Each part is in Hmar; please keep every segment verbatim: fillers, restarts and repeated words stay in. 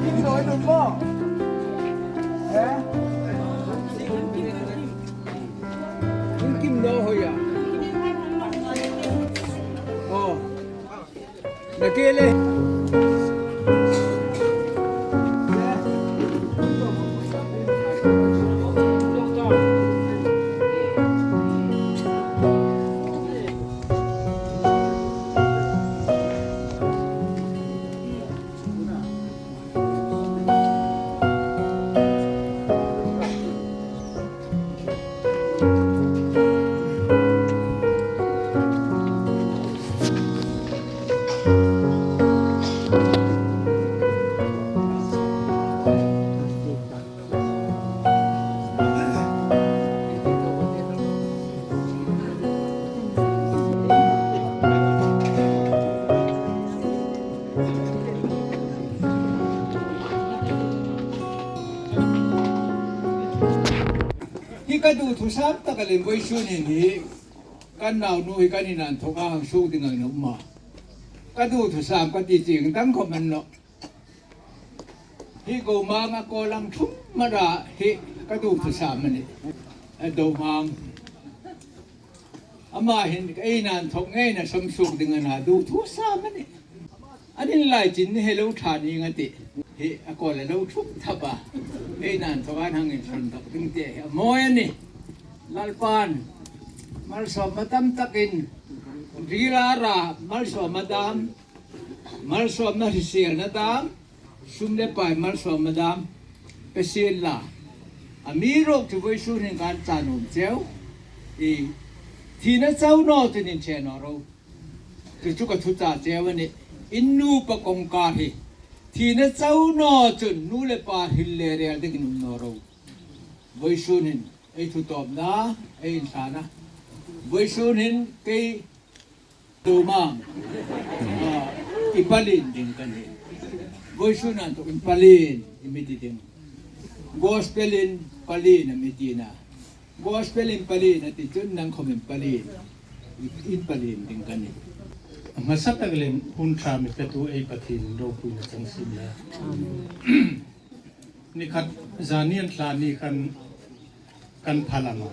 Kim naw hoi um maw? Eh? Kim naw hoi a. Oh. Na ke le. Hi ka duthusam tak a lem vawisun hin hi kan naunu hi kan in an thawk a hang suok ding a ni naw maw. Ka duthusam ka ti chieng dang khawm a ni naw. Hi Gomang a kawl ang thum mara hi ka duthusam a nih. A Domang. Ama hin ei nan thawk ngei na sam suok ding a na duthusam a nih. A nin lai chin ni he lo ṭha ning a tih. Hi a kawl a lo thuk thap a. Ei nan thawk an hang inhlan thawk ding ti hi a mawi a nih. Lalpan malsawmna tam takin rila ra malsawmna dam, malsawmna hriselna dam, sum le pai malsawmna dam pe sien la. Amiruokchu vawisun hin kan cha nuom cheu. I thina chau naw chun inṭhe naw ro. Chu chu ka thuchah cheu a nih. In nupa kawngka hi thina chau naw chun nu le pa hril le rel dingin um naw ro. Vawisun hin ei thu tawpna, ei inhlanna. Vawisun hin kei Domang, ah, i palien ding ka nih. Vawisun an thawk in palien i mi ti ding. Gospel-in palien a mi tina. Gospel-in palien a ti chun nang khawmin palien. In palien ding ka nih. A hmasa tak lem hun ṭha mi petu ei Pathien ropuina chang sien la. Ni khat zani an thla ni khan kan phalam a,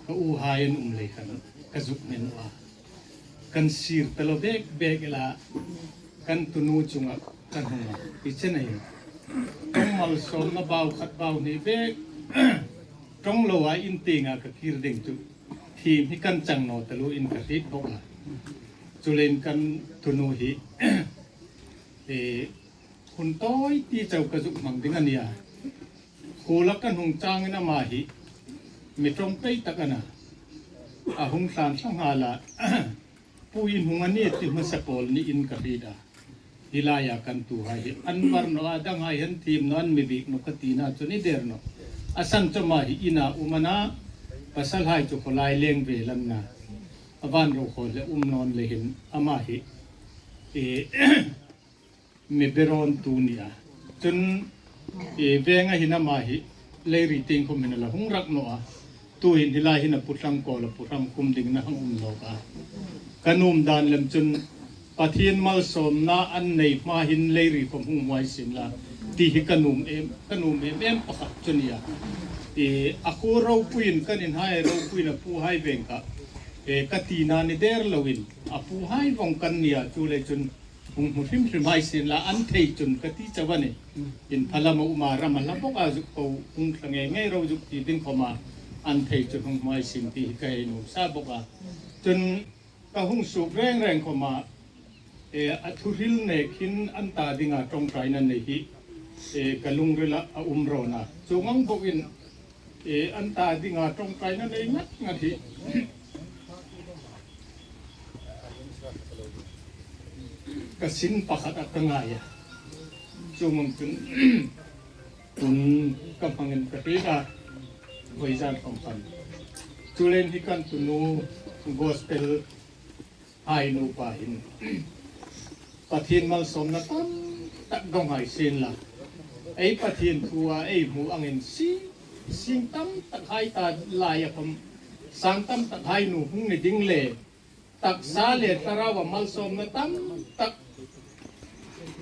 ka uhai an um lei khan ka zuk hmu a. Kan sir ta lo bek bek ila kan tunu chunga kan hung a. Hi chen a hin. Ṭawng malsawmna bau khat bau hni bek ṭawng lo a in tienga ka kir ding chu. Thim hi kan chang naw ta lo in ka hriet bawk a. Chuleiin kan tunu hi, eh, hun tawi ti chau ka zuk hmang ding a nia. Khula kan hung changin ama hi mi ṭawng pei tak a na. A hung hlan thla nghal a. Pu in hung a ni ti hmasa pawl niin ka hriet a. Hi laia kan tuhai hi an var naw a, danghai han thiem naw, an mi biek naw ka tina chu ni der naw. A san chu ama hi ina um a na, pasalhai chu khawlai leng vel an na. A van ro khawl le um nawn le hin ama hi, e, mi berawntu ni a. Chun, e, venga hin ama hi Leiri tieng khawm hin a la hung rak naw a. Tuhin hi lai hin a pu thlang kawl a pu thlang khum dingin a hang um nawk a. Ka nuom dan lem chun Pathien malsawmna an nei hma hin Leiri khawm hung hmu hai sien la ti hi ka nuom em, ka nuom em em pakhat chu ni a. E, a khuo ropuiin kan inhai, ropuiin a puhai veng kha, e, ka tina ni der loin a puhai vawng kan ni a, chuleiin chun hung hmu hrim hrim hai sien la an thei chun ka ti chau a nih. In phalam a um a, ram a hla bawk a, zuk ko hung thla ngei ngei ro zuk ti ding khawma an thei chun hung hmu hai sien ti hi ka hei nuom sa bawk a. Chun ka hung suok reng reng khawma, e, a thuhril nek hin an ta dinga ṭawngṭaina nei hi, e, ka lungrila a um rawn a. Chuong ang bawkin, e, an ta dinga ṭawngṭaina nei ngat ngat hi ka sin pakhat a ka ngai a. Chuong ang chun tun ka hmangin ka hriet a, voizan khawm khan. Chuleiin hi kan tunu gospel hai nupa hin Pathien malsawmna tam tak dong hai sien la. Ei Pathien thua ei hmu angin sing, sing tam tak hai ta laia khawm sang tam tak hai nu hung ni ding le taksa le thlarauva malsawmna tam tak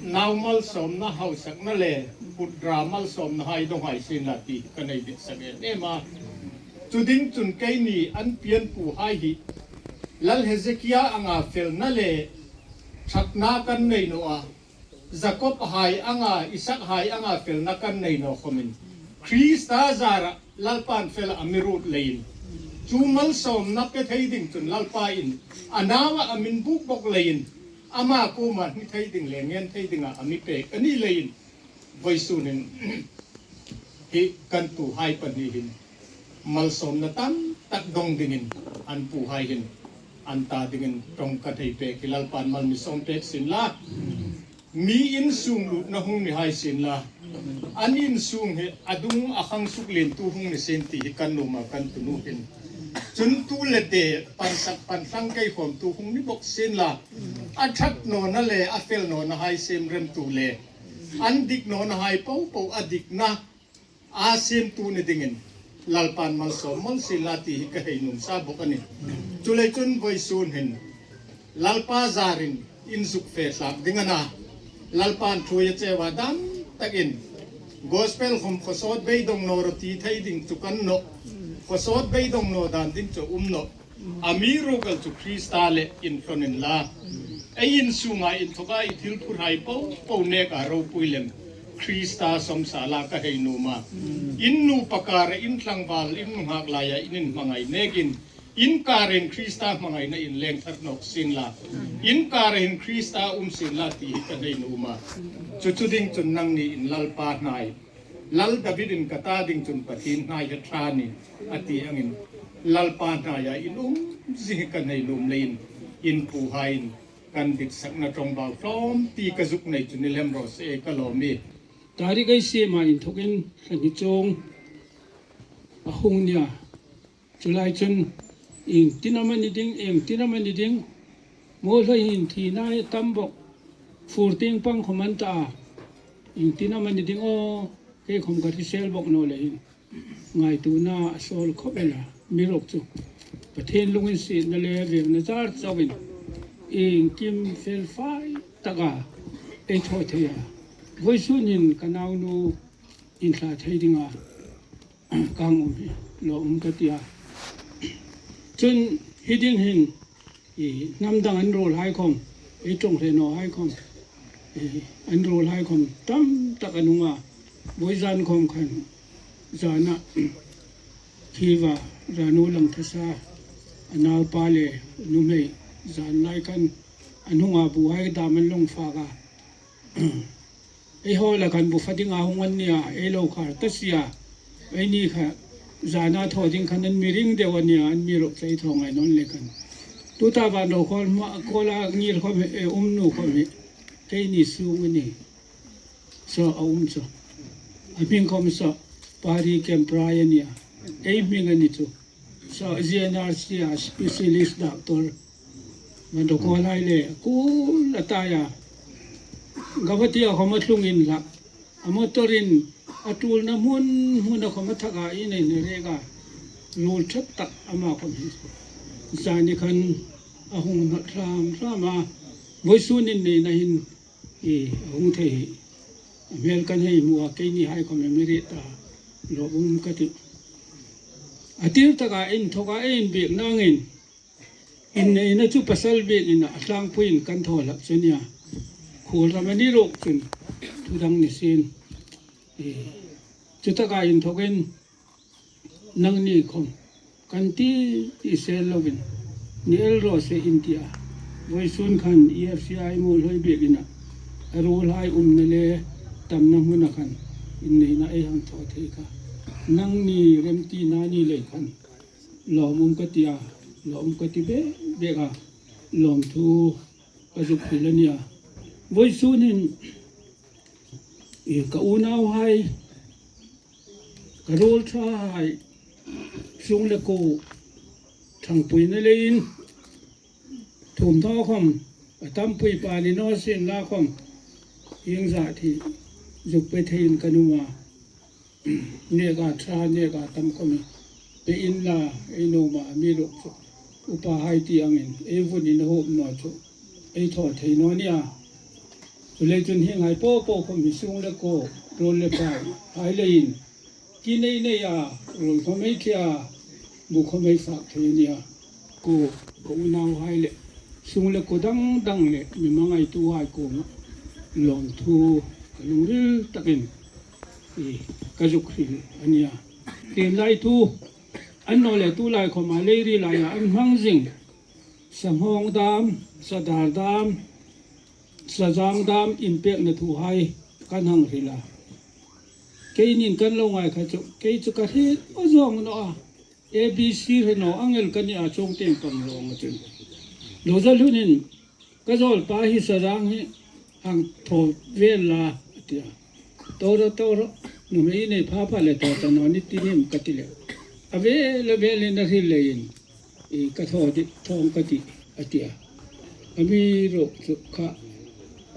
Nau malsawmna hausakna le kut ra malsawmna hai dawng hai sien la ti ka nei ditsak em em a. Chu ding chun keini an pianpuhai hi Lal Hezekia anga felna le ṭhatna kan nei naw a, Jakob hai anga, Isak hai anga felna kan nei naw khomin, Krista zara Lalpan fel a mi ruot leiin, chu malsawmna pe thei ding chun Lalpain a naua a min buk bawk leiin, ama kuoma hni thei ding le ngen thei dinga a mi pek a ni leiin, vawisun hin hi kan tuhai pahni hin malsawmna tam tak dawng dingin an puhai hin an ta dingin ṭawng ka thei pek hi Lalpan mal mi sawm pek sien la. Mi insung lutna hung ni hai sien la, an insung hi a dung a khang suk lien tu hung ni sien ti hi kan nuom a, kan tunu hin. Chun tu le te pansak panhlang kei khawm tu hung ni bawk sien la, a ṭhat nawna le a fel nawna hai siem remtu le an dik nawna hai po po a dikna a siemtu ni dingin Lalpan malsawm mawl sien la ti hi ka hei nuom sa bawk a nih. Chuleiin vawisun hin Lalpa zarin in zuk fe hlak ding a na. Lalpan thu a cheu a dam takin, gospel khawm khawsawt beidawng naw rawh ti thei ding chu kan nawh. Khawsawt beidawng naw dan ding chu um nawh. Amiruokchu Krista le inhlawnin la, ei insunga inthoka i thil phurhai po po neka ropui lem Krista sawm sa la ka hei nuom a. In nupa kara in tlangval in nunghak laia in inhmangai nekin, in karin Krista hmangaina in leng thar nawk sien la, in kara hin Krista um sien la ti hi ka hei nuom a. Chu chu ding chun nangni in Lalpa hnai, Lal Davidin ka ta ding chun Pathien hnai hi ṭha ni a ti angin, Lalpa hnaia in um zing hi ka hei nuom leiin, in puhaiin kan ditsakna ṭawngbau hlawm ti ka zuk nei chu ni lem raw se ka lawm ie. Tarik ei siem a inthokin hla hni chuong a hung nia. Chu lai chun iengtin am a ni ding, iengtin am a ni ding. Muolhoi hin thina a tam bawk. Fur tieng pang khawm an ta a. Iengtin am a ni ding aw, kei khawm ka hrisel bawk naw le hin. Ngaituona a sawl khawp el a, amiruokchu Pathien lunginsietna le vêngna zar chauin iengkim fel fai taka ei thaw thei a. Vawisun hin ka naunu inthla thei dinga ka hang um hi lawmum ka ti a. Chun hi ding hin, i, hnam dang an ruolhai khawm, ei ṭawng hle nawhai khawm, i, an ruolhai khawm tam tak an hung a. Vawizan khawm khan zana Khiva Ranu Langthasa a naupa le nuhmei zan lai khan an hung a, buhai dam an lo fak a. Ei hawla khan bu fa dinga hung an nia, ei lo khar ta si a. Eini kha zana thaw ding khan an mi ring deu a nia, an mi ropui thaw ngai naw le khan. Tuta van ro khawl hma, khawla ngir khawm hi, e, um nu khawm hi keini sung a nih. Saw a um chu. A hming khawm saw Pari Kemprai a nia. Ei hming a ni chu. Saw G N R C a specialist doctor. Van ro khawl hai le kul a ta a. Guwahati a khawm a tlungin la, a motor-in a tulna hmun hmuna khawm a thak a, in a inrek a. Ruol ṭhat tak ama khawm hi. Zani khan a hung hnawt hram hram a. Vawisun inneina hin, i, a hung thei hi a hmel kan hei hmu a, keinihai khawm a mi ri ta, lawmum ka ti. A tir taka inthawka ei inbiekna angin, inneina chu pasal biekin a tlangpuiin kan thaw hlak chu a nia. Khuol ram a ni ruok chun thu dang ni sien. I, chutaka inthokin nangni khawm kan ti ti sel lovin, ni el raw se in ti a. Vawisun khan E F C I Muolhoi biekin a ruolhai umna le tamna hmuna khan inneina ei hang thaw thei kha nangni remtina ni lei khan lawmum ka ti a, lawmum ka ti bek bek a, lawmthu ka zuk hril a nia. Vawisun hin, i, ka unauhai, ka ruol ṭhahai, sung le kuo ṭhangpuina leiin, thum thaw khawm, a tampui pa ni naw sien la khawm, hieng zat hi zuk pe theiin kan um a. Neka ṭha, neka tam khawm hi pe inla, ei nuom a, amiruokchu upahai ti angin ei vunin a huop naw chu ei thaw thei naw nia. Chuleiin chun hieng hai po po khom hi sung le ko, ruol le pai hai leiin, ki nei nei a, ruol khom ei thli a, bu khom ei fak thei a nih a. Ko, ko unauhai le, sung le ko dang dang le, mi hmangaitu hai kuoma lawmthu ka lungril takin, i, ka zuk hril a nih a. Tienlai thu, annawleh tulai khoma Leiri laia an hmang zing, sanghawng dam, sadar dam, sazang dam inpekna thuhai kan hang hril a. Keinin kan lo ngai kha chu, kei chu ka hriet aw zawng naw a. A B C hre naw ang el ka nih a, chuong tieng pang lo ang a chun. Lo za hlunin, ka zawlpa hi sazang hi hang thaw vel la, a ti a. Thaw rawh, thaw rawh, nuhmei nei pha pha le thaw ta naw ni ti nim ka ti le. A vel a velin a hril leiin, i, ka thaw di, thaw ang ka tih, a ti a. Amiruokchu kha,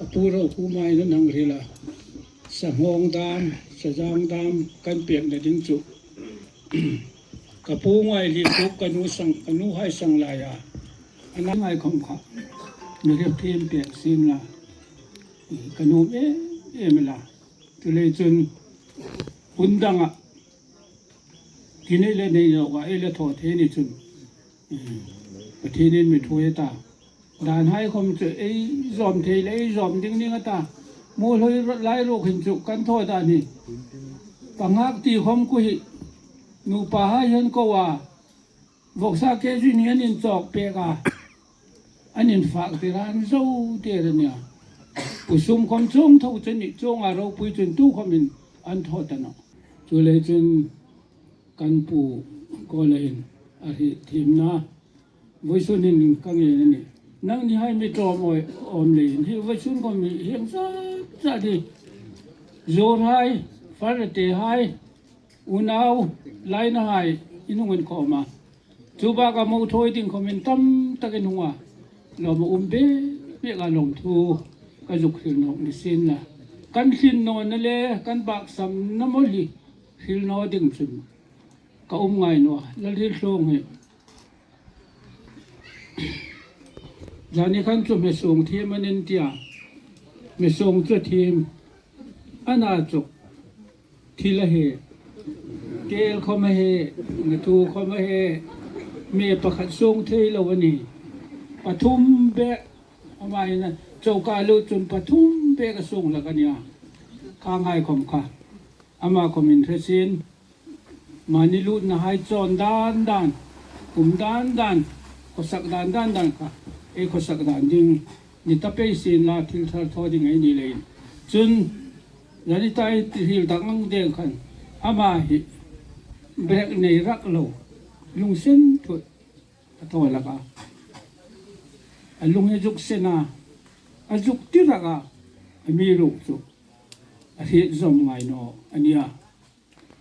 a pu ro kuoma an hang hril a. Sanghawng dam, sazang dam, kan pekna ding chu. Ka pu ngai li kuk ka nu sang, ka nuhai sang laia. A na ngai khom kha. Mi hril thiem pek sien la. Ka nuom em em la. Chuleiin chun hun danga, ki nei le nei naw a, ei la thaw thei ni chun, Pathienin mi thuoi a ta. Danhai khom chu ei zawm thei le ei zawm ding ding a ta. Muolhoi lai ruok hin chu kan thaw dan hi. Panghak ti khom khu hi, nupahai hin ko a, vawksa ke zin hi an inchawk pek a, an infak tir a, an zo tir a nih a. Pu Sum khom chuong thaw chu ni, chuonga ropui chun tu khomin an thaw ta nawh. Chuleiin chun kan pu Kawla hin a hriet thiemna, vawisun hin ka ngen a nih. Nangnihai mi ṭawm awi awm leiin hi vawisun khom mi hieng zat zat hi, Zorhai, Faratehai, unau, lainahai, in hung inkhawm a. Chu baka mo thawi ding khomin tam takin hung a. Lawm a um bek bek a, lawmthu ka zuk hril nawk ni sien la. Kan hlin nawna le kan baksam na mawl hi hril naw ding chun ka um ngai naw a. Lalrietthlawng hi, zani khan chu hme sung thiem an inti a. Hme sung chu thiem a na chu, thil a hei, kel khom a hei, na thu khom a hei, hme pakhat sung thei lo a nih. Pathum bek, ama hin a, choka lo chun pathum bek a sung hlak a nih a. Kha ngai khom kha, ama khomin hre sien. Mani lutnahai chawn dan dan, um dan dan, khawsak dan dan dan kha ei khawsak dan ding ni ta pei sien la, thil thar thaw ding ei ni leiin. Chun, zani ta ei hril tak ang deng khan, ama hi brek nei rak lo, lungsen thut a thaw hlak a. A lung hi zuk sen a, a zuk ti rak a, amiruokchu a hriet zawm ngai naw a nih a.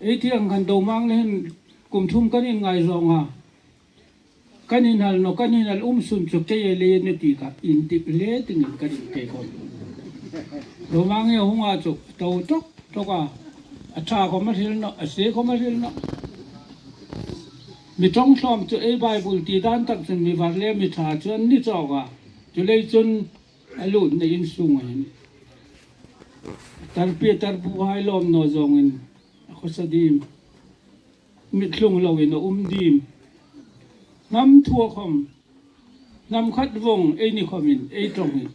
Ei ti ang khan Domang le hin kum thum kan inngai zawng a. Kan inhal naw, kan inhal um sun chu kei a lei a ni ti kha indik hle dingin kan inpe khom. Domang hi a hung a chu, to tok tok a. A ṭha khom a hril nawh, a sie khom a hril nawh. Mi ṭawng hlawm chu ei Bible ti dan tak chun mi var le mi ṭha chu an ni chawk a. Chuleiin chun a lutna in sung a hin, tarpi tarpuhai lawm naw zawngin, a khawsa dim, mitthlung loin a um dim. Hnam thua khom, hnam khat vawng ei ni khomin ei ṭawng hi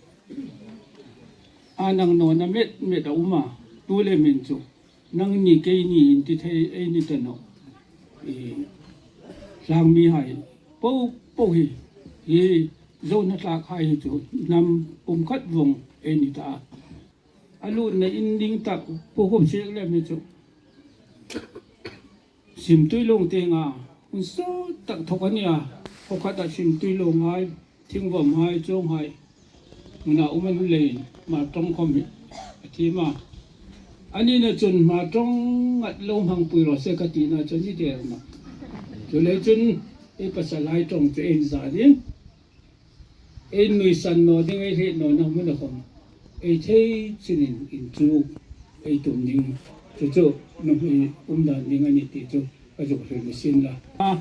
a nang nawna met met a um a. Tu le min chu nangni keini inti thei ei ni ta nawh. I, tlangmihai po po hi, hi Zo hnathlakhai hi chu hnam pum khat vawng ei ni ta a. A lutna in ding tak po khom siek lem hi chu Simtui Lung tienga hun sawt tak thawk a nih a. Khawkhat a Simtui Lunghai, Thingvawmhai, chuonghai hmuna um a ni leiin, Hmar ṭawng khom hi a thiem a. Anina chun Hmar ṭawng ngat lo hmangpui raw se ka tina chu a ni der nawh. Chuleiin chun ei pasalhai ṭawng chu ei inza ding, ei nuisan naw ding, ei hriet nawna hmuna khom ei thei chinin inchuk ei tum ding. Chu chu nuhmei um dan ding a nih ti chu ka zuk hril ni sien la. A,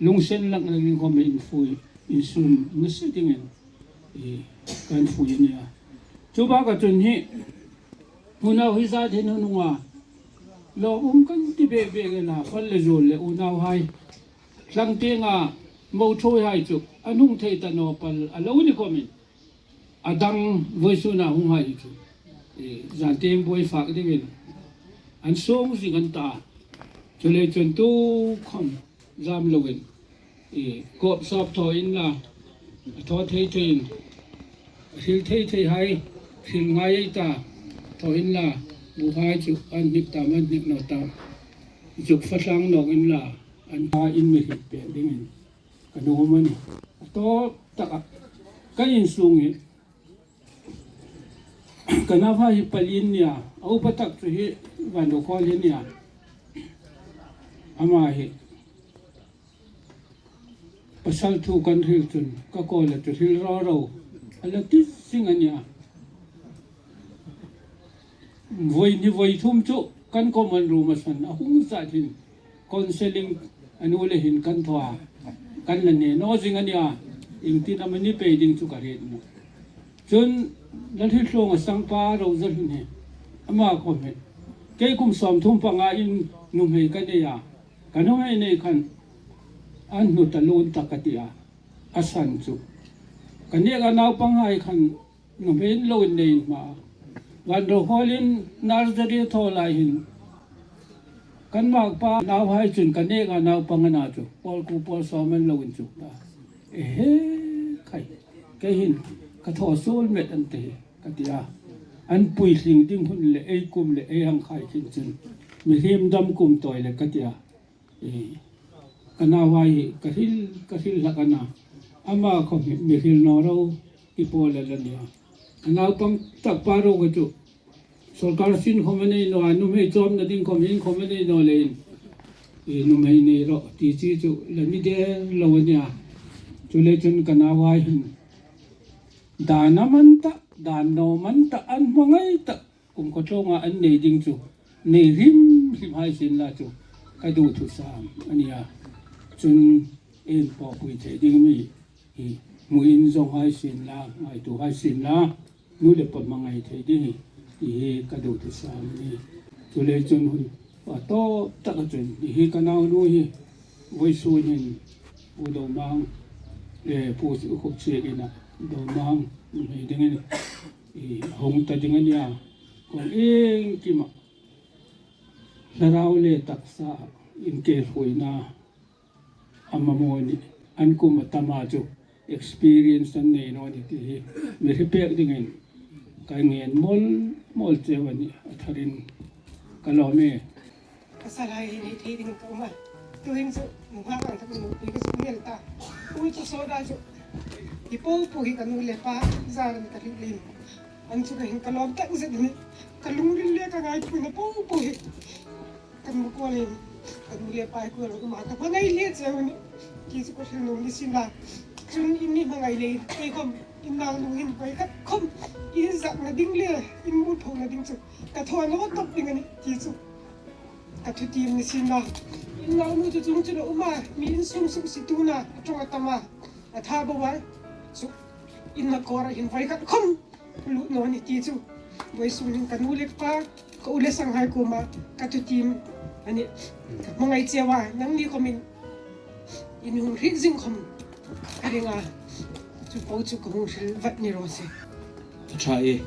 lungsen lak lakin khom ei infui, insum nasa dingin, i, kan fui a nih a. Chu baka chun hi, unau hi zat hin hun unga lawm um kan ti bek bek el a, fal le zuol le unauhai. Tlang tienga mo ṭhuoihai chu an hung thei ta naw pal a lo ni khawmin, a dang vawisuna hunghai chu, e, zan tieng buoi fak dingin an sung zing an ta. Chuleiin chun tu khawm zam loin, e, kawp sawp thaw inla, a thaw thei theiin, a hril thei theihai hril ngai ei ta, thaw inla, buhai chu an hnik ta, an hnik naw ta, zuk fa tlang nawk inla, an ta in mi hrik pek dingin ka nuom a nih. A tawp taka ka insung hi, ka nauhai hi pali an nih a, a upa tak chu hi Vanrokhawl hi a nih a. Ama hi pasal thu kan hril chun ka kawla chu hril ro ro a la ti zing a nih a. Voi hni voi thum chu kan common room-a san a hung zat hin counselling a nu le hin kan thaw a, kan la ne naw zing a nih a, iengtin am a ni pei ding chu ka hriet naw. Chun Lalhrietluonga sangpa Rosal hin hi, ama khawm hi, kei kum sawmthum panga in nuhmei ka nei a, ka nuhmei nei khan an hnu ta lun ta ka ti a, a san chu. Ka nêka naupanghai khan nuhmei lo in nei in hma. Vanrokhawl in nursery thaw lai hin kan makpa nauhai chun ka nêka naupang a na chu, pawl kuo pawl sawm an lo inchuk ta. Ehe, khai, kei hin ka thaw suol met an tih ka ti a. An puitling ding hun le ei kum le ei hang khai khin chun mihriem dam kum tawi le ka ti a. E, ka nauhai hi ka hril, ka hril hlak a na. Ama khawm hi mi hril naw ro, i pawl a la nih a. A naupang tak pa Rokhawl chu sawrkar sin khawm a nei naw a, nuhmei chawmna ding khawm in khawm a nei naw leiin, e, nuhmei nei rawh ti chi chu la ni der lo a nih a. Chuleiin chun ka nauhai hin dan a man ta, dan naw man ta, an hmangai ta, kum khat tlunga an nei ding chu nei hrim hrim hai sien la chu ka duthusam a nih a. Chun inpawpui thei ding mi hi hmu inzawnghai sien la, ngaituohai sien la, nu le pa hmangai thei ding hi, hi ka duthusam a nih. Chuleiin chun hun a tawp taka chun hi ka naunu hi vawisun hin Pu Domang, e, Pu Khupchiek ina Domang nuhmei dingin, e, hung ta ding a nih a. Kong iengkima thlarau le taksa inkhel hruoina a mamaw a nih. An kum a tama chu experience an nei naw a nih ti hi mi hre pek dingin ka ngen mawl mawl cheu a nih, a tharin ka lawm e. Ka salai hi nei thei dingin ka um a. Tuhin chu nunghak ang tak nupui ka zuk ni el ta. Ui, chu sawt a chu hi po po hi ka nu le pa zar a ni ka hril leiin, an chu ka hin ka lawm tak zet a nih. Ka lungril le ka ngaituona po po hi kan mu kuo leiin, ka nu le pa hi kuo lam uma ka hmangai hle cheu a nih ti chu ka hril nuom ni sien la. Chun in mi hmangai leiin kei khawm in nau nu hin voi khat khawm in zakna ding le in muphona ding chu ka thaw naw tawp ding a nih ti chu ka thutiem ni sien la. In nau nu chu chuong chu a um a, mi insung suksituna a ṭawng a tam a, a tha bo a. Chu in na kawra hin voi khat khawm lut naw ni ti chu vawisun hin ka nu le pa, ka u le sanghai kuoma ka thutiem a nih. Ka hmangai cheu a, nangni khawmin in hung hriet zing khawm ka ring a, chu po chu ka hung hril vat ni raw se. A ṭha e.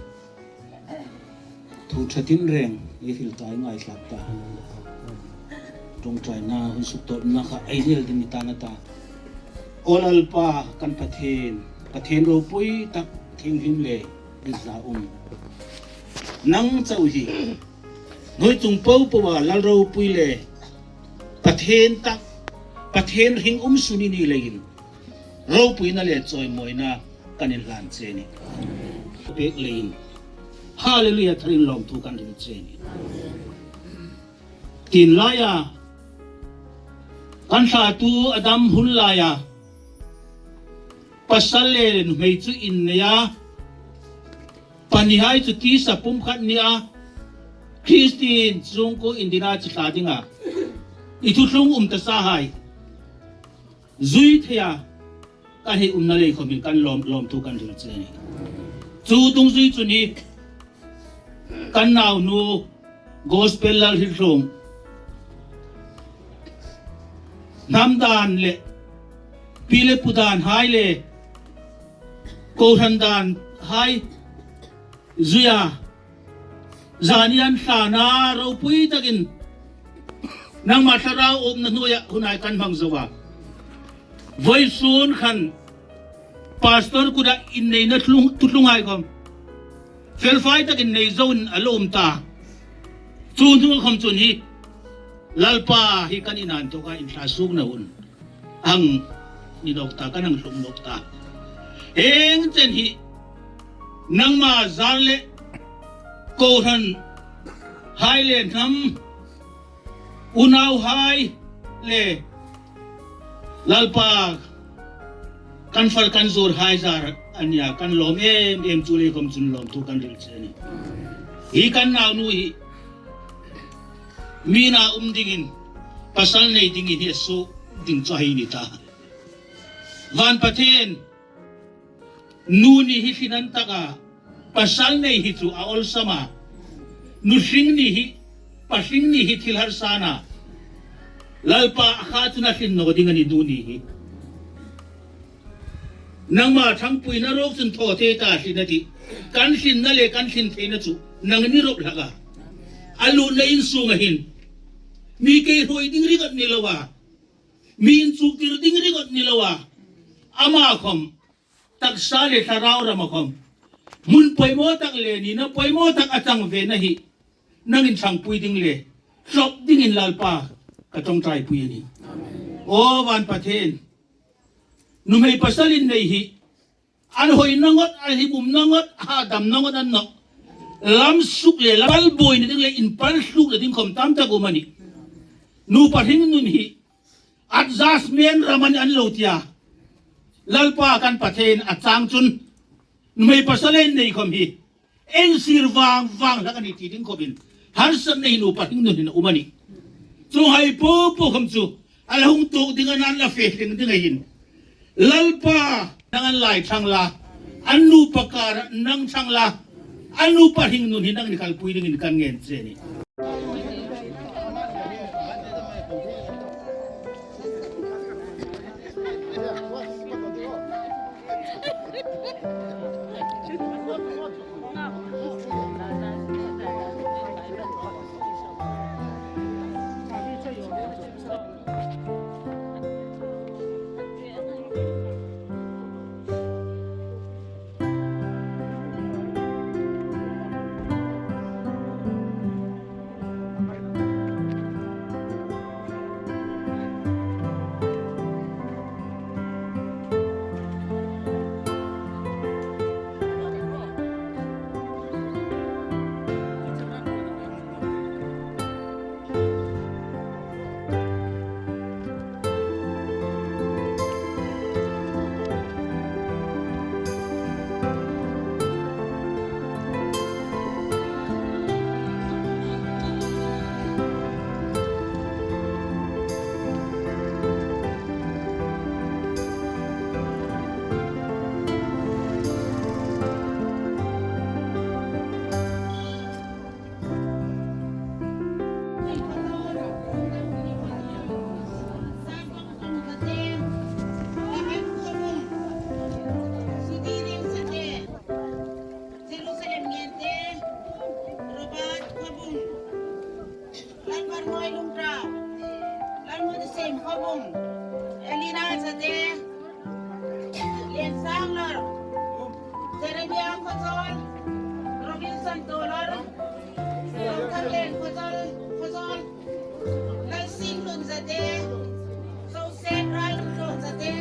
Thu ṭha tinreng i hril ta, i ngaithlak ta. Ṭawngṭaina hun suktawpna kha ei nei ding ni ta na ta. Aw Lalpa kan Pathien, Pathien ropui tak, thienghlim le inhla um. Nang chau hi hnuoi chung po poa Lal ropui le Pathien tak, Pathien hring um sun i ni leiin ropuina le chawimawina kan inhlan che a nih. Pek leiin, Hallelujah, tharin lawmthu kan hril che a nih. Tin laia kan thlatu a dam hun laia pasal le nuhmei chu in nei a, pahnihai chu tisa pumkhat ni a, Kristien chungkuo indina chi thla dinga i thuthlung um ta sahai zui theia kan hei umna lei khawmin kan lawm, lawmthu kan hril che a nih. Chu dungzui chun hi kan naunu Gospel Lalhrietluong hnam dan le pi le pu dan hai le kohran dan hai zuia zani an thlana ropui takin nangma thlarau umna hnuoia hun hai kan hmang zo a. Vawisun khan Pastor kuta inneina tlung, thutlung hai khom felfai takin nei zoin a lo um ta. Chu hnu khom chun hi Lalpa hi kan inthawka inthlahrukna hun hang ni nawk ta, kan hang hlum nawk ta. Hieng chen hi nangma zar le kohran hai le hnam unauhai le Lalpa kan far kan zawr hai zar a nia, kan lawm em em, chu le khom chun lawmthu kan hril che a nih. Hi kan naunu hi mi na um dingin, pasal nei dingin hi a suok ding chu a ni ta. Van Pathien, nu ni hi hlinan taka pasal nei hi chu a awlsam a. Nu hring ni hi, pa hring ni hi thil harsa a na. Lalpa, a kha chun a hlin naw ding a nih nu ni hi. Nangma ṭhangpuina ruok chun thaw thei ta hlin a tih. Kan hlinna le kan hlin theina chu nangin i rawp hlak a. A lutna in sunga hin mi kei hruoi ding ringawt ni lo a, mi inchuktir ding ringawt ni lo a, ama khom taksa le thlarau rama khom hmun poimaw tak le nina poimaw tak a chang ve na hi nangin ṭhangpui ding le hlawp dingin Lalpa ka ṭawngṭaipui a nih. Aw Van Pathien, nuhmei pasal innei hi an hoi na ngot, an hlim um na ngot, hadam na ngot an nawh. Lam suk le lam pal buoina ding le inpal hlukna ding khom tam tak um a nih. Nu pa hringnun hi adjustment ram a ni an lo tia. Lalpa kan Pathien, a chang chun nuhmei pasal innei khom hi ei sir vang vang hlak a nih ti ding khopin harsatna hi nu pa hringnun hin a um a nih. Chuonghai po po khom chu a la hung tuok ding a, an la fe tling ding a hin. Lalpa, nangin lai ṭhang la, an nu pa kara nang ṭhang la, an nu pa hringnun hi nangin kalpui dingin kan ngen che a nih. Jerusalem Ngente, Robert Khawbung, Lalhmarnoi Lungtau, Lalhmunsiem Khawbung, Elina Zade, Liansanglor, Jeremiah Khawzawl, Robinson Tolor, Longthanglen Khawzawl, Khawzawl, Lalsinglun Zade, Joseph Ralunlun Zade,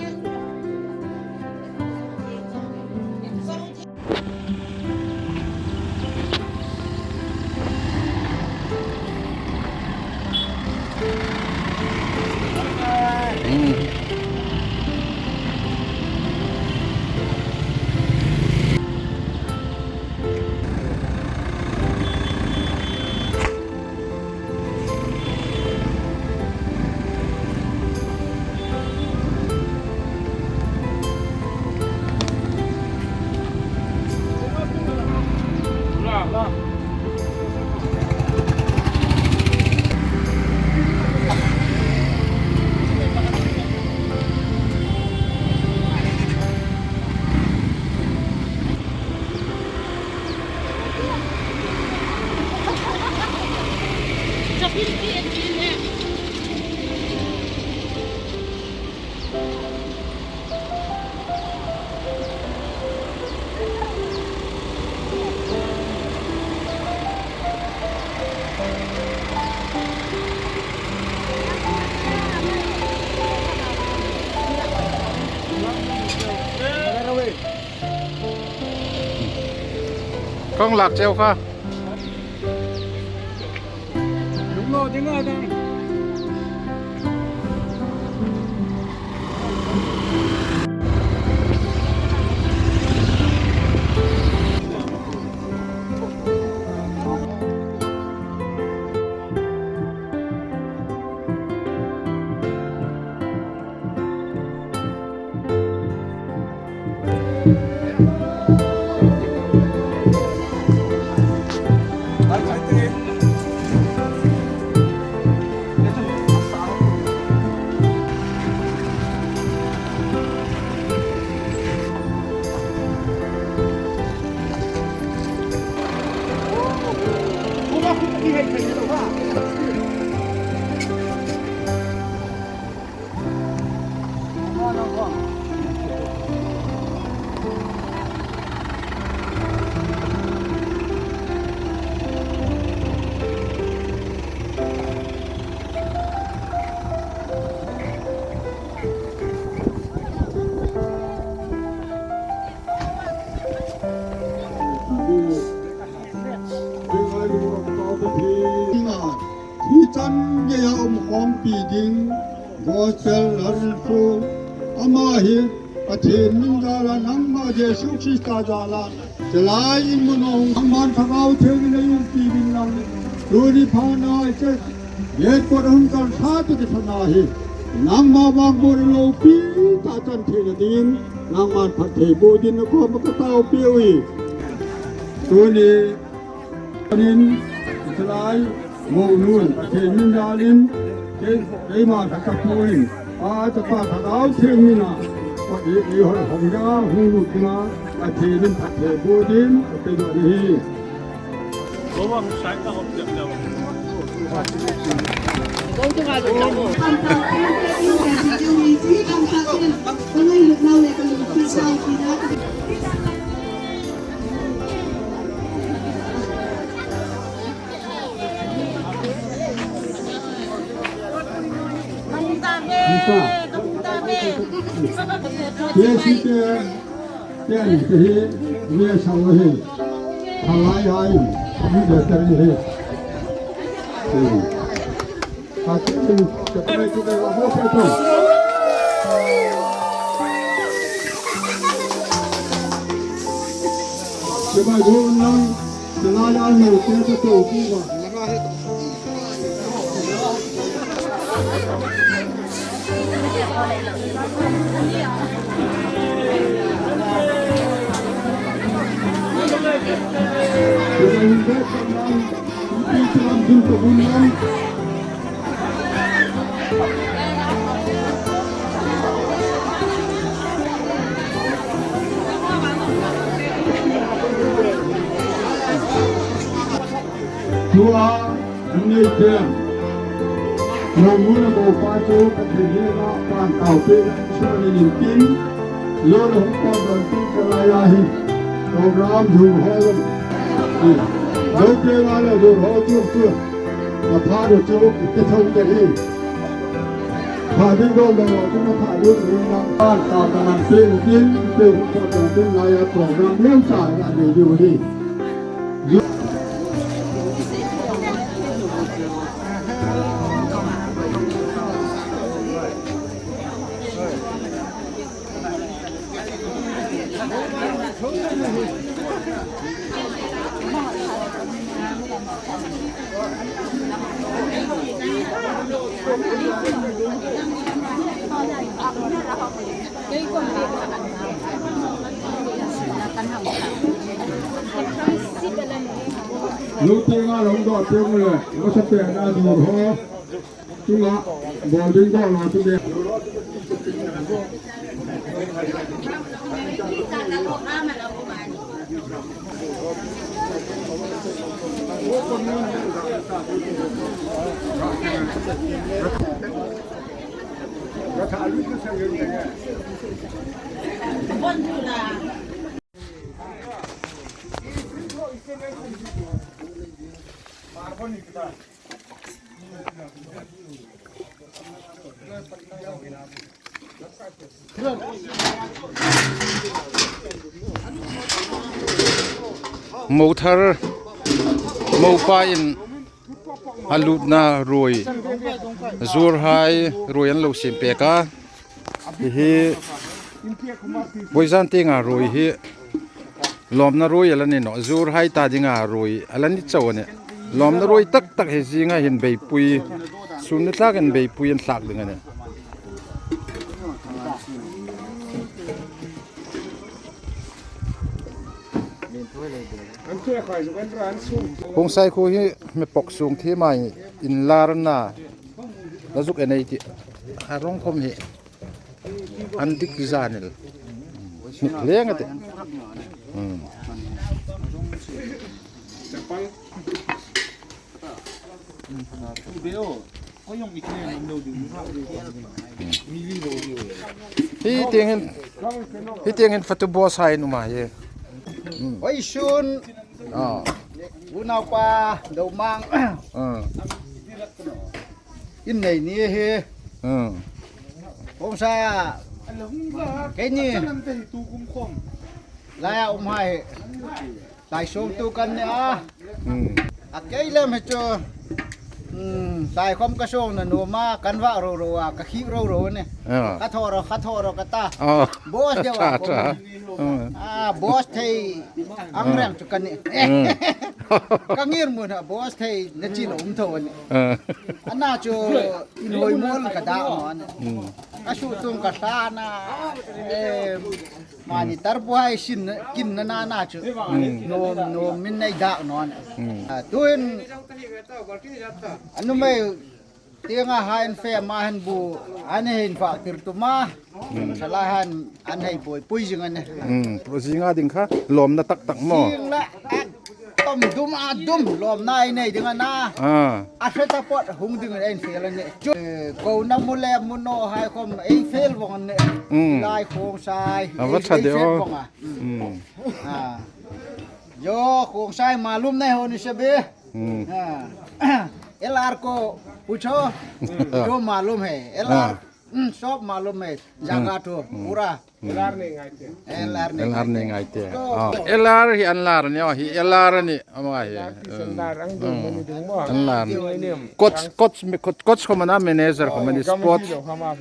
Kong lak cheu kha. Hi chan ngeia um khawmpi ding, gospel lar thu, ama hi Pathien min zala, nangma Jesu Krista zala, chalai in munawng, nangman Thlarau Thienghlimin umpi ding lang, tuni pha nai che, Nget kuo hun kal ṭha tu ki thana hi. Nangma vang bor lo pi ta chan thei na dingin, nangman phat thei bu din na ko ma ka tau pi ui. Tuni, nin, salai, mo nun, Pathien min zalin, kei, keima ka ka puin. A ta pa ka tau thei mina. Ko i, i hoi hong ya, hu nu kina, Pathienin phat thei bu din, ka te do ni hi. Yes, you can. Ten, hi, we sa wa hi. Halai hai, ni de ter hi. Hmm. Ha, ten, te pe tu ke wa ho pe tu. Ke ba go nang, te la ya no, te te to ki wa. Tua, an nei te. Lo mun a bo pa chu ka thei le la pan tau pe na chu ni nin tin. Lo lo hung pa ban tin ka la ya hi. Program ju ho lo. Lo pe la lo ju ho chu chu. A pha ro chu ke thau ke hi. Pha ding dol dol chu na pha ro ni na. Pan tau ka man pe tin, pe hung pa ban tin la ya program lo cha la ni ju hi. Lo te nga lo do te mu le, lo sa te na du ho. Chunga, bol ding bol lo tu de. Mothar, mopa in a lutna ruoi, Zurhai ruoi an lo siem pek a. Hi hi, vawizan tienga ruoi hi, lawmna ruoi a la ni nawh. Zurhai ta dinga ruoi a la ni chau a nih. Lawmna ruoi tak tak hi zinga hin beipui, sun ni tlakin beipui an thlak ding a nih. Khongsai khuo hi mi pawk sung thiem a, inlar a na, la zuk en ei tih. A rawng khawm hi an dik zan el. Hnik leng a tih. Hmm. Hi tieng hin, hi tieng hin fatu boss hai an um a hi. Hmm. Vawisun. Ah. Unaupa Domang. Ah. In nei ni hi. Hmm. Khongsai a. Keini. Laia um hai. Lai sawngtu kan ni a. Hmm. A kei lem hi chu. Hmm, lai khawm ka sawng na nuom a, kan vak ro ro a, ka khik ro ro a nih. Ah. Ka thaw ro, ka thaw ro ka ta. Ah. Boss deu a. Tha, tha. Hmm. Ah, boss thei ang reng chu ka nih. Hmm. Ka ngirhmun a boss thei na chin um tho a nih. Ah. Ana chu inhawi mawl ka dah naw a nih. Hmm. Ka su tung ka hlan a. Eh, Mani tar buhai sin kin na na na chu. Hmm. Nuom, nuom min nei dak naw a nih. Hmm. Ah, tuhin a nuhmei tienga hai an fe ma han bu an hin fak tir tu ma. Hmm. Sala han an hei buoipui zing a nih. Hmm. Zinga ding kha lawmna tak tak maw. Zing la. Tom dum a dum lawmna ei nei ding a na. Ah. A hre taphot hung ding ei fel a nih. Chu, eh, kona mu le mu naw hai khawm ei fel vong a nih. Mm. Lai Khongsai. A va ei, tha ei de fel o. Vong a. Mm. Ah. Yo, Khongsai malum nei ho ni se be. Mm. Ah. L R ko pucho. Jo malum hai. L R. Ah. Hmm, sob malum hai, jaga thu, hmm, pura. Hmm. L R ni ngai te. L R ni ngai te. L R ni ngai te. Ah. L R hi an lar ni, oh, hi L R ni, ama hi. Hmm. An lar. Coach, coach khawm a na, manager khawm a ni, sports,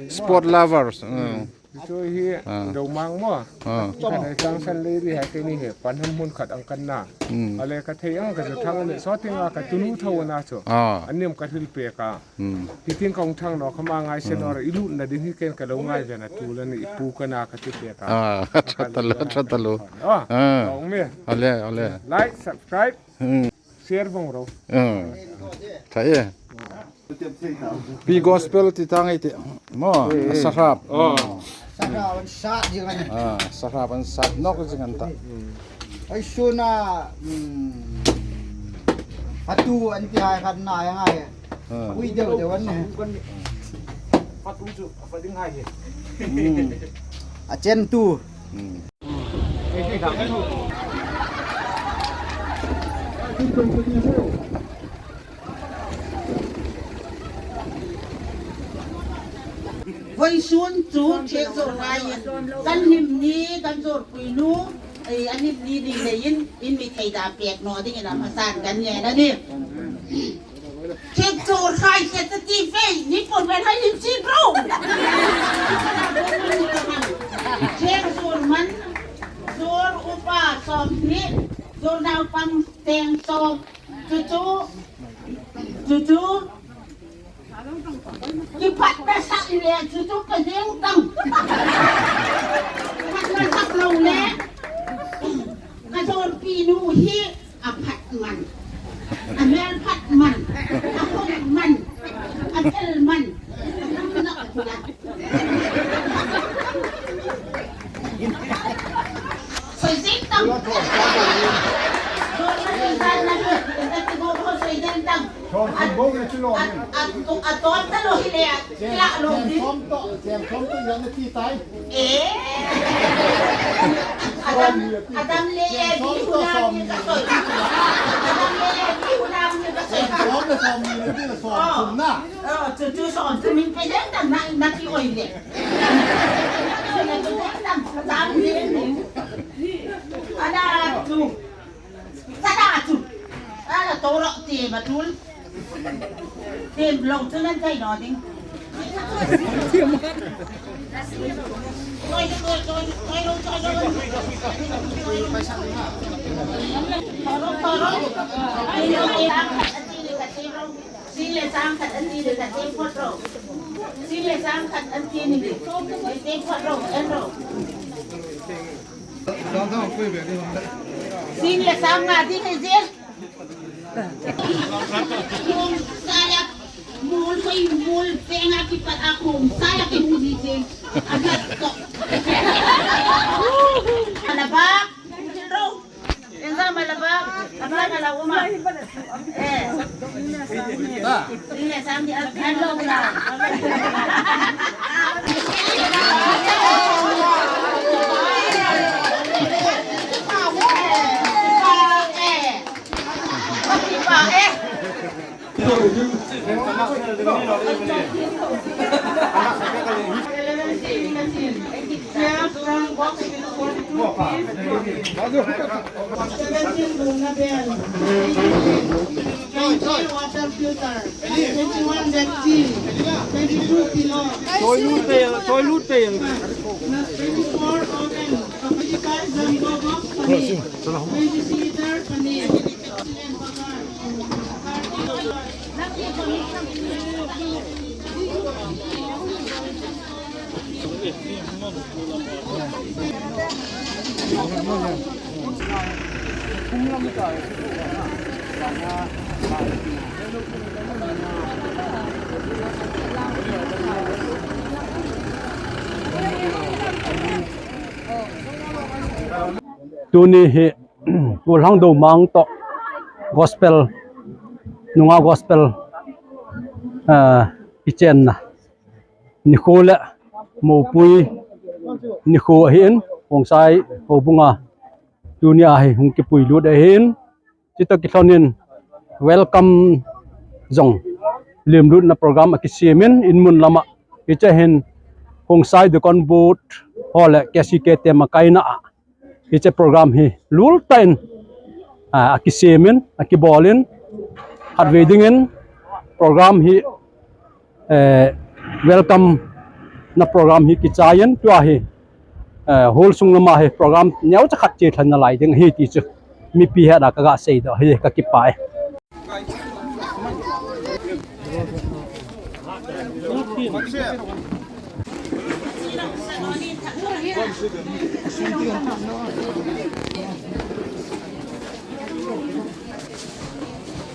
sport lovers. Hmm. Chu hi, ah, Domang maw. Ah. Kan ei tlang san lei ri hai keini hi, pan hmun khat ang kan na. Hmm. A le ka thei ang ka chu thang ni, so ting a ka tunu tho na chu. Ah. An nim ka hril pek a. Hmm. Hi tieng kong thang naw khawma ngai se naw ra, i lutna ding hi ken ka lo ngai ve na tu la ni, i pu ka na ka ti pek a. Ah, tha ta lo, tha ta lo. Ah, ah. Ong mi. Ole, ole. Like, subscribe, hmm, share vong ro. Ah. Tha e. Pi gospel ti tang ei ti. Maw, eh, eh, sahrap. Oh. Sahrap an sat zing a nih. Ah, sahrap an sat nawk zing a ni ta. Ei suna, hmm, a tu an ti hai khat na yang ai. Ah. Ui deu deu an nih. Fatu chu, a fa ding hai hi. Hmm. A chen tu. Hmm. Vawisun chu thiek zawr ngaiin kan hlim ni, kan zawrpui nu, eh, an hlim ni ding leiin in mi thei da pek naw dingin a hmasan kan ngen a nih. Thiek zawr khai thiek ta ti fe, ni pon vel hai lim sin ro. Thiek zawr man, zawr upa sawm hni, zawr naupang seng sawm, chu chu, chu chu. Ki phat ta sak le chu chu ka ding tang. Phat ta sak lo le. Ka zawrpui nu hi a phat man. A hmel phat man. A hawng man. A tel man. Soi zing tang. Soi zing tang. Bo le chu lo hin. A, a, a ton ta lo hi le, la lo din. Cheng som to, cheng som to yan ti tai. Eh. Adam, Adam le Evi huna ni ka soi. Adam le Evi huna ni ka soi. Cheng som le som ni le ti som na. Oh, chu, chu som chu min pe le na, na ki oi le. Chu le chu dan dan dan le ni. Ana chu. Sana chu. Ana to ro ti ma tul. Ti lo chu nan kai no ding. Toro, toro. Ai, no, ai, ang kat ati ni kat ati ro. Sin le sang kat ati ni kat ati phot ro. Sin le sang kat ati ni kat ati phot ro, en ro. Sin le sang nga ding hi zin. Saya mul ko mul penga ki pat aku saya ki muji zin. Agat ko. Ana ba? Ro. Enza malaba, abla mala uma. Eh. Ine samdi al hello la. Eh. Eh. Seventeen Luna Bell, eighteen water filter, twenty-one Betsy, twenty-two pillow, twenty-four oven, twenty-five jumbo box, twenty-six paneer. Tuni hi Pu Hlangdo Mang tawh gospel, nunga gospel, ah, kichenna nikho le mopui nikho ahin, Khongsai Houbunga tunia hi hung kipui lut ahin, chita kithlonin welcome zong lim lutna program a kisiemin in mun lama, hiche hin Khongsai Deacon Board ho le K C K te makaina a hiche program hi lul tain, a, a kisiemin, a kibawlin, khatvei dingin program hi, eh, welcome na program hi kichaiin, tua hi, eh, hall sung lama hi program neu cha khat che thlanna lai ding hi ti chu mipi heta ka ga sei dawk hi, ka kipah e.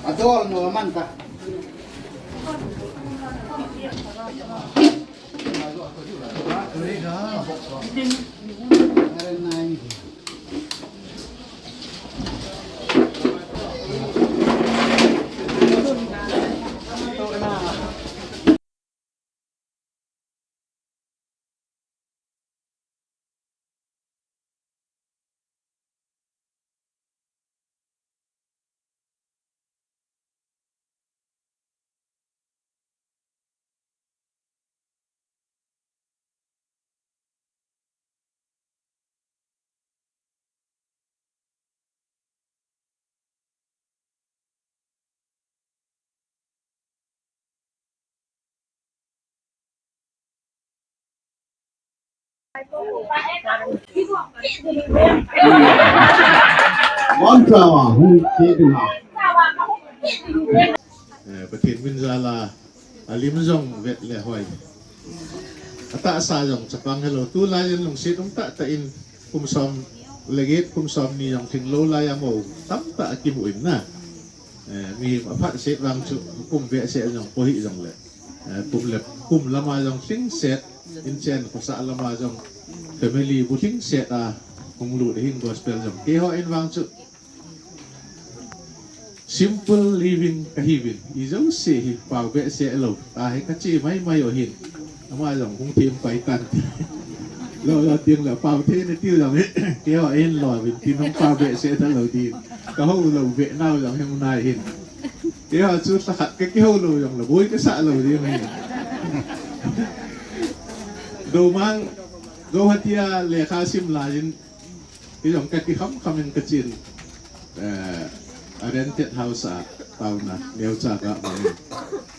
A dol no man ta. One flower, who gave him up? Eh, Pathien min zala, a lim zong vet le hoi. A tahsa zong chapang helo, tulai in lungsiet um tah tah in kum sawm le giet, kum sawmhni zong tling lo lai a mo tam tah a kimu in na. Eh, mi a phat se vang chu kum ve se zong po hi zong le. Eh, kum le, kum lama zong tling set, in chen ko sa lama zong family bu tling set a hung lut hin gospel zong. Kei ho in vang chu Simple living ka hi vin, i zo se hi pau behseh lo, ta hi ka chi mai mai o hin. Ama zong hung thiem pai tan ti. Lo lo tieng lo pau thei na ti zong hi. Kei ho en lo vin tin hung pau behseh ta lo din. Ka ho lo be nau zong hung nai hin. Kei ho chu ta khat ka ki ho lo zong lo boi ka sa lo ding hin. Do mang, do hatia lekha sim la in. Hi zong ka ti kham kham in ka chin, eh, a rented house a tauna neucha ka mani.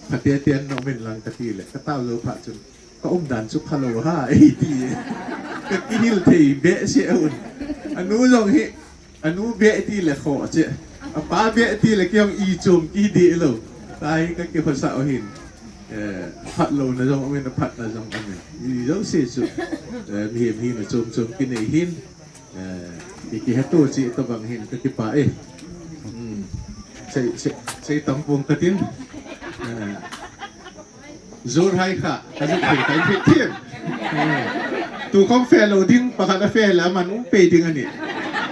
Ka te ten no min lang ka ti le, ka tau lo pha chun, ka um dan chu pha lo ha, ei ti. Ka ki hil thei be se un. A nu zong hi, a nu be ti le kho che. A pa be ti le ki hong i chum ki di lo. Ta hi ka ki khosa o hin. Eh, phat lo na zong um in, a phat na zong um in. I zo se chu. Eh, mi hi, mi na chum chum ki nei hin. Eh, ki ki hatu chi to bang hin ka ki pa e. Hmm. Sei, sei, sei tang pung ka tin. Eh, zur hai kha, ka zuk thei ka in thei thiem. Eh, tu khom fe lo ding, pakhat a fe la man um pe ding a ni.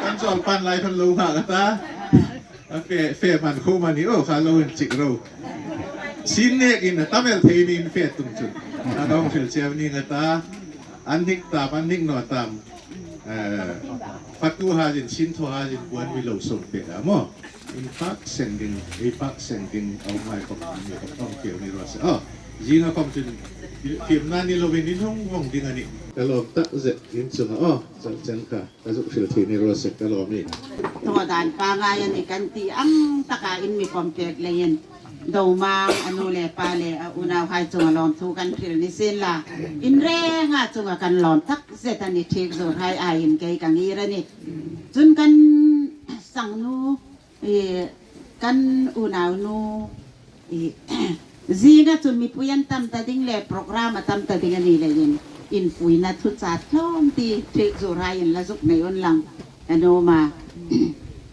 Kan zol pan lai kan lo kha ka ta. A fe, fe man kho man ni o, kha lo in chik ro. Sin nek in a tamel thei ni in fe tung chun. A dong fil cheu ni nga ta. An hik tam, an hik no tam. Eh, patu ha jin, sin tho ha jin, buan mi lo som pe a mo. In pak seng ding, ei pak seng ding, au mai kop, mi kop, kop, keu ni ro se. Oh, zinga kom chun, kim na ni lo in in hong vong ding a ni. Ka lom tak zet in chunga, oh, chang chang kha. Ka zuk hril thei ni ro se ka lawm e. Thaw dan pa ngai a ni kan ti ang taka in mi pawm pek leiin. Domang a nu le pa le a unauhai chunga lawmthu kan hril ni sien la. In renga chunga kan lawm tak zet a ni, thiek zuorhai aiin kei ka ngir a ni. Chun kan sangnu, i, kan unaunu, i, zinga chun mipui an tam ta ding le program a tam ta ding a ni leiin, inpuina thuchat tlawm ti thiek zuorhaiin la zuk nei unla. A nu ma,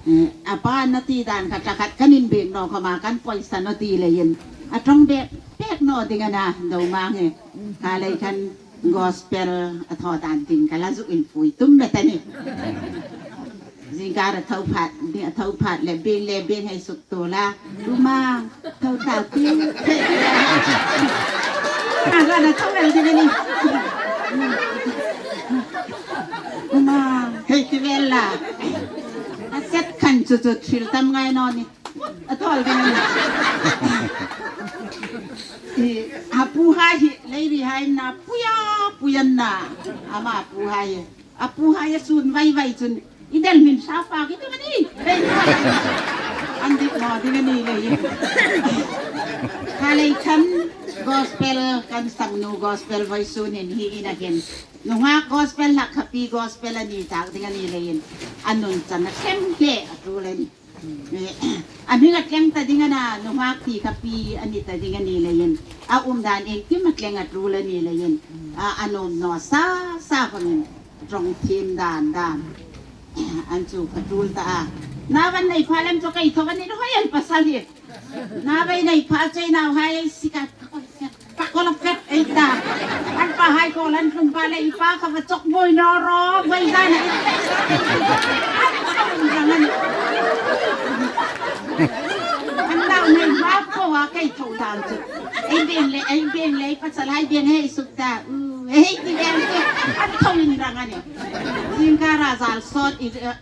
eh, a pa na ti dan khat, khat kan inbiek naw khawma kan poisa naw ti leiin, a ṭawng bek pek naw ding a na, Domang e. Kha lei khan gospel a thaw dan ding ka la zuk inpui tum met a ni. Zingkar a thaw phat, a thaw phat le bing le bing hei suk tu la. Uma, thaw ta ti. Ka la na thaw el ding a ni. Uma, hei ti vel la. A set khan chu chu thil tam ngai naw ni. A thaw el ding a ni. I, a pu hai hi, Leirihai na, puia, puia na. Ama pu hai hi. A pu hai a sun vai vai chun, i del min sa pa ki tu ni. Hei, an dik naw ding a ni lei. Kha lei khan gospel kan sangnu gospel vawisun in hi in a hin. Nunghak gospel hlak kha pi gospel a ni tak ding a ni leiin. A nun chan a thlem hle a tu len. Eh, a hming a tleng ta ding a na, nunghak ti kha pi a ni ta ding a ni leiin. A um dan iengkim a tleng a tul a ni leiin. A, a nuom naw sa, sa khawmin ṭawng thiem dan dan. An chu kha tul ta a. Nau an nei pha lem chu kei thaw a ni hoi an pasal hi. Nau ei nei pha chu ei nauhai ei sik a. Pakol a pek ei ta. An pahai kol an tlung pa le i pa kha va chawk boi naw ro, boi dan a. An nau nei ma ko a kei thaw dan chu. Ei beng le, ei beng le, ei pasalhai beng hei suk ta. U, hei ti beng chu. An thaw in rang a ni. Zingkar a zal sawt i, eh,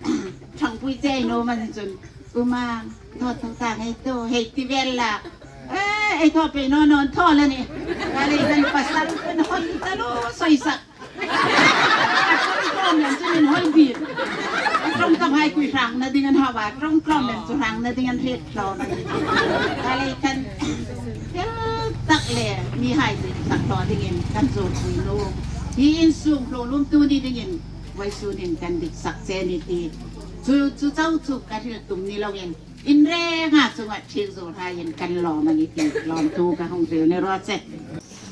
Thangpui che ei nuom a ni chun. Uma, thaw, thaw ta ngei tu, hei ti vel la. Eh, ei thaw pei naw naw thaw la ni. Ka lei kan pasal kan hoi ta lo soi sak. A ṭawng tlawm lem chu min hoi bik. A ṭawng tlawm hai kui hrang na ding an hau a, ṭawng tlawm lem chu hrang na ding an hriet tlawm. Ka lei kan tel tak le, mihai dik tak tlawm dingin kan zuorpui nu. Hi insung hlawtlum tu ni dingin, vawisun in kan dik sak che ni ti. Chu, chu chau chu ka hril tum ni loin. In renga chunga thiek zuorhaiin kan lawm a ni ti lawmthu ka hung hril ni raw se.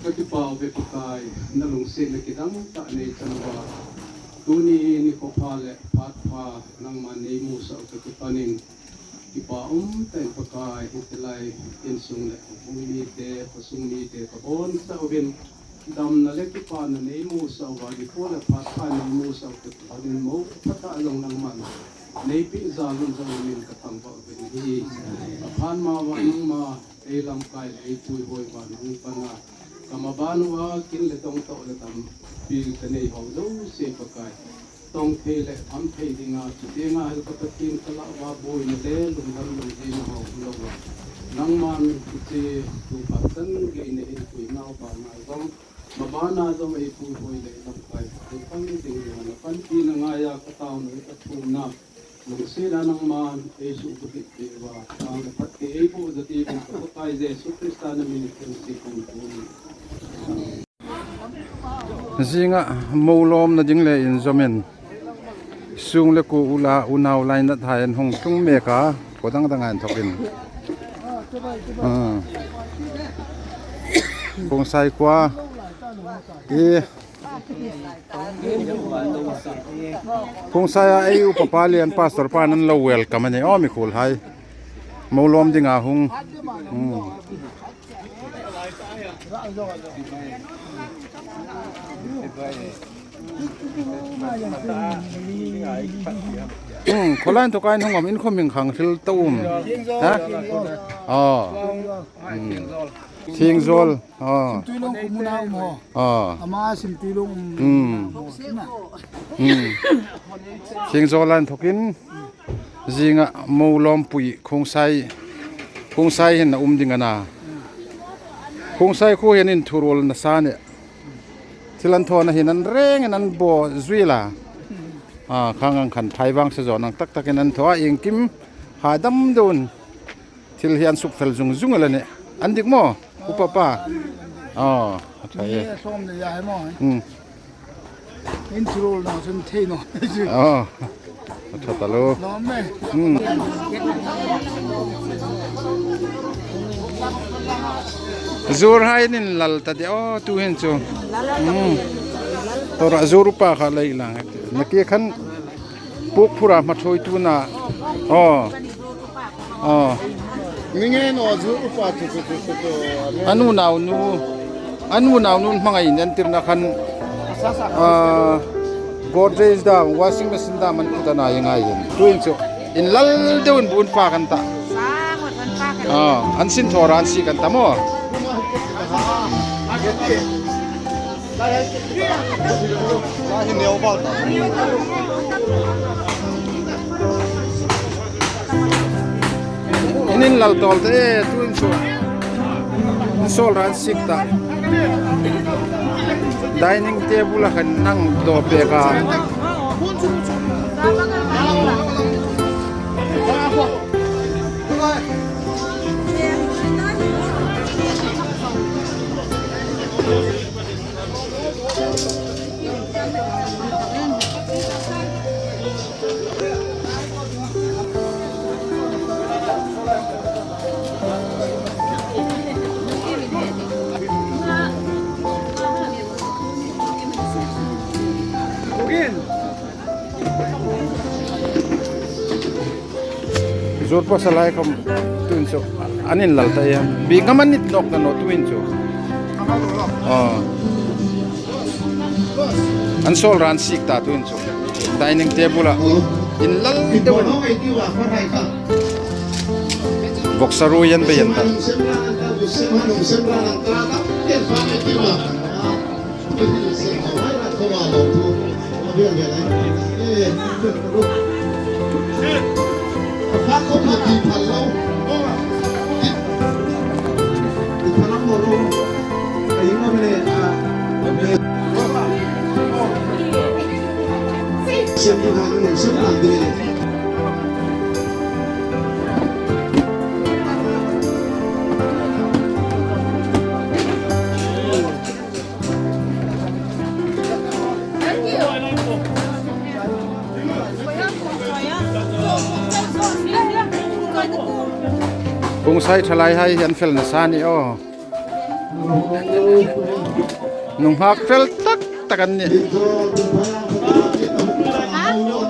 Ka kipau ve Pakai, na lungsietna kidang tak nei chang a. Tuni ni khawpha le phat pha nangman nei hmu sa ka kipanin. Kipa um tak Pakai, hi ti lai insung le khawpui mite, khawsung mite ka bawn sa uvin. Damna le kipana nei hmu sa uva, kipau le phat pha nei hmu sa ka kipanin mo pha ta zong nangman Nei pi za lun zong min ka thangvah ve hi. A phan ma wa nangma ei lamkai le ei puihoi wa nang pana. Ka ma ban wa kin le tong to le tam pi ka nei ho zo se Pakai. Tong thei le tham thei dinga chu dinga hel ka Pathien ka la wa boi na le lung dam lung ding ho lo wa. Nangma min ku che tu pa tan ge ne ei pui nau ba ma zong. Ma bana zong ei puihoi le lamkai ei pang ding le na pan pi na ngai a ka tau na ka thu na. Lungsiet a nangman ei su ku ti ti wa, tang le phat ti ei bu za ti kan ka Pakai Jesu Krista na min kan si kan tu. Zinga mo lawmna ding le inzawmin sung le kuo ula unau lainat hai an hung tlung mek a, kuo dang dang an thokin. Ah. Kung sai kua. E. Kung sai a ei upa pa le an pastor pa nan lo welcome a ni aw mi khul hai. Mo lawm dinga hung. Hmm. Hmm, khawlai inthoka in hung awm in khawm hing khang hril ta um. Ha? Aw. Hmm. Thingzawl. Aw. Simtuilung khawm a um aw. Aw. Ama Simtuilung um. Hmm. Hmm. Thingzawl a inthokin. Zinga mo lawmpui Khongsai, Khongsai hin a um ding a na. Khongsai khuo hin inthuruol nasa a nih. Thil an thawna hin an rengin an bo zui la. A, khang ang khan phai vang se zawn ang tak takin an thaw a, iengkim ha dam deuin. Thil hi an suk fel zung zung el a nih. An dik maw? Upa pa. Aw, a ṭha e. Ni a hlawm le ya hai maw? Hmm. Inthuruol naw chun thei naw. Aw, a ṭha ta lo. Lawm e. Hmm. Zuor hai in lal ta de aw, tu hin chu. Hmm. Tora zuor upa kha lei lang. Nakie khan puk phura hma thoi tu na. Aw. Aw. Ni nge naw zu upa chu chu chu chu chu. A nu nau nu. A nu nau nu hmangai in entirna khan. Ah, Godrej dam, washing machine dam an put a na ngai in. Tuhin chu. In lal deuin bu an fak an ta. Ah, an sin thawra an sik an ta maw. In in lal tawl ta e, tuhin chu. In sawl ran sik ta. Dining table a khan an daw pek a. Zuor pasal hai khawm tuhin chu an inlal ta e. Bi ngam an nit nawk ta naw tuhin chu. Ah. An sawl ran sik ta tuhin chu. Dining table-a inlal deuin. Vawksa ruoi an bei an ta. Kung sai thalai hai an fel nasa ni aw. Nunghak fel tak tak an nih.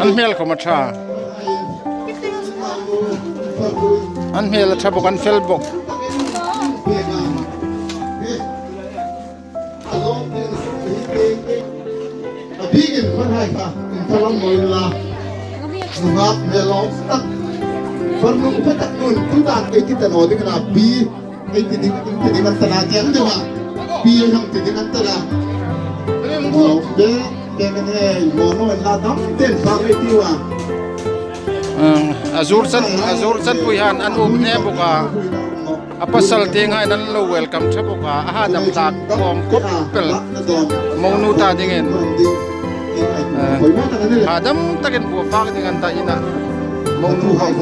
An hmel khawm a ṭha. An hmel a ṭha bawk, an fel bawk. A bikin hmanhai kha, in thalam maw in la. Nunghak hmel lawm tak. Farnung pha tak nun tu dan ei ti ta naw ding a na pi. Ei ti ding, ei ti ding an ta na tiang deu a. Pi ei hang ti ding an ta na. Lawm be, te men hei, mo no la dam ten fa ei ti wa. A zur chan, a zur chanpui han an um hne bawk a. A pasal tieng hai an lo welcome ṭha bawk a, a hadam tlak khawm khawp el. Monu ta dingin, eh, hadam takin bu fak ding an ta ina. Monu hai.